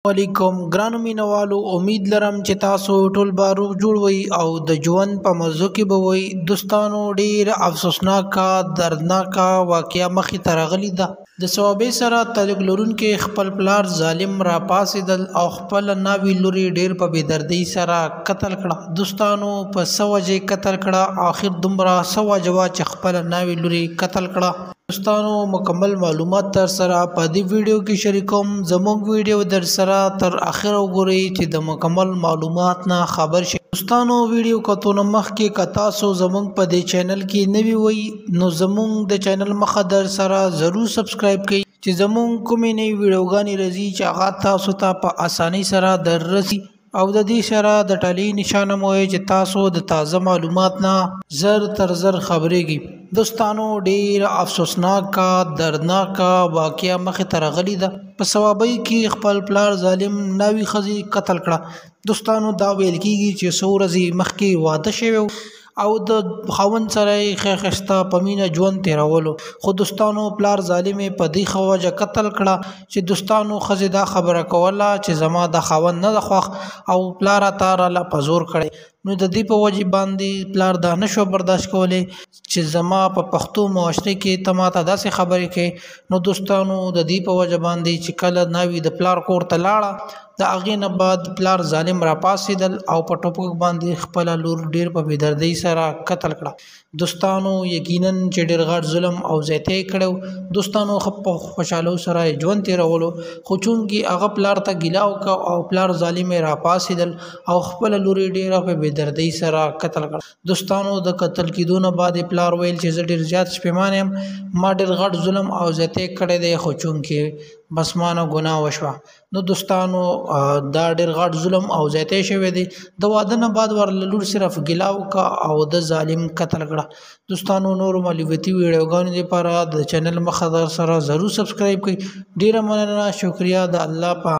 علیکم ګرانو مینوالو، امید لرم چې تاسو ټول به روغ جوړ وئ او د ژوند په مزو کې به وئ. دوستانو، ډېره افسوسناکه دردناکه واقعه مخې ته راغلې ده. د صوابۍ سره تعلق لرونکي خپل پلار ظالم راپاڅېدل او خپله ناوې لور یې ډېر په بېدردۍ سره قتل کړه. دوستانو، په څه وجه یې قتل کړه؟ اخر دومره څه وجه وه چې خپله ناوې لور یې قتل کړه؟ دوستانو، مکمل معلومات در سره په دې ویډیو کې شریکوم. زموږ ویډیو در سره تر اخره وګورئ چې د مکمل معلومات نه خبر شئ. دوستانو، ویډیو کتو نه مخکې که تاسو زموږ په دې چینل کې نوي وئ نو زموږ د چینل مخه در سره ضرور سبسکرایب کړئ چې زموږ کومې نوې ویډیوګانې راځي چې هغه تاسو ته په اسانۍ سره در رسي، او د دې سره د ټالۍ نشانه مو چې تاسو د تازه معلومات نه زر تر زر خبرېږئ. دوستانو، ډېره افسوسناکه دردناکه واقعه مخې ته راغلې ده. په صوابۍ کې خپل پلار ظالم ناوې ښځې قتل کړه. دوستانو، دا ویل کېږي چې څو ورځې مخکې واده شوی او د خاوند سره یې ښه ښایسته په مینه ژوند تېرولو، خو دوستانو پلار ظالم یې په دې ښه وجه قتل کړه چې دوستانو ښځې دا خبره کوله چې زما د خاوند نه ده خوښ او پلاره تا راله په زور کړی. نو د دې په وجې باندې پلار دا نه شو برداشت کولی چې زما په پښتو معاشرې کې ته ماته داسې خبرې کوې. نو دوستانو، د دې په وجه باندې چې کله ناوې د پلار کور ته لاړه، د هغې نه بعد پلار ظالم راپاڅېدل او په ټوپک باندې خپله لور ډېر په بېدردۍ سره قتل کړه. دوستانو، یقینا چې ډېر غټ ظلم او زیاتی یې کړی و. دوستانو، ښه په خوشحالو سره یې ژوند تېرولو، خو چونکې هغه پلار ته ګیله وکړه او پلار ظالم یې راپاڅېدل او خپله لور یې ډېره په بېدردۍ سره قتل کړه. دوستانو، د قتل کېدو نه بعد یې پلار ویل چې زه ډېر زیات پښیمانه یم، ما ډېر غټ ظلم او زیاتی کړی دی، خو چونکې بس ما نه ګناه وشوه. نو دوستانو، دا ډېر غټ ظلم او زیاتی شوی دی. د واده نه بعد ورله لور صرف ګیله وکړه او د ظالم قتل کړه. دوستانو، نورو معلوماتي ویډیوګانو دپاره د چینل مخه در سره ضرور سبسکرایب کړئ. ډېره مننه، شکریه. د الله په